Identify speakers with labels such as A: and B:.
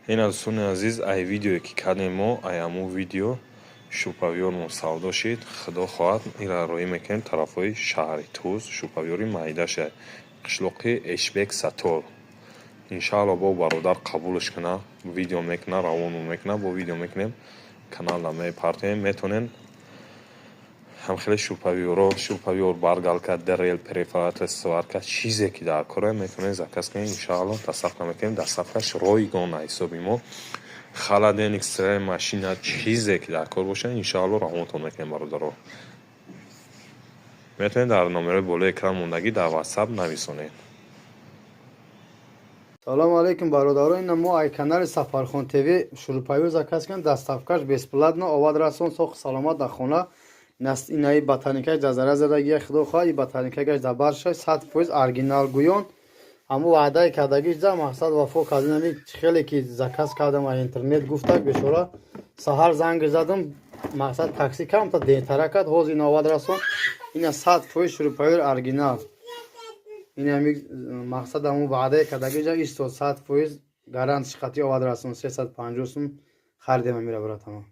A: Ина, дӯстони азиз, ай видеое ки кардем мо, ай ҳамун видео шуруповёрмон савдо шид. Худо хоҳад, ира роҳӣ мекунем тарафҳои шаҳри Туз. Шуруповёри майдаша, қишлоқи Эшбек Сатор. Иншаалло, бо бародар қабулш куна, видео мекуна, равонмон мекуна, бо видео мекунем, каналда мепартоем. Метонен ҳамхеле шуруповёро, шуруповёр, баргалка, дрель, перфоратор, сварка, чизе ки дар кора, метавонед заказ кунед. Иншаалло, доставка мекунем, доставкаш ройгон ҳисоби мо. Холодильник, стиральная машина, чизе ки дар кор бошад, иншаалло, равонтон мекунем. Бародаро, метавонед дар номерои болои экран мондагӣ дар Ватсап нависонед.
B: Салому алейкум, бародаро. Ина мо ай канали Сафархон ТВ шуруповёр заказ кардем, доставкаш бесплатно, овад расон соҳ саломат дар хона. Инаи батарейкаи ҷазара задагия, худо хоҳад, и батарейкагаш дар барша 100% оригинал гӯён. Ҳамун ваъдаи кардагиш да мақсад вафо кардинами. Хеле ки заказ кардам а интернет, гуфтак бешора, саҳар занг задам, мақсад такси камта дертара кард, ҳозир ин овад расон. Ина 100% шуруповёр оригинал. Инами мақсад ҳамун ваъдаи кардагиҷа истод, 100% гарант шиқати овад расон. 350 сум харидем амира, братама.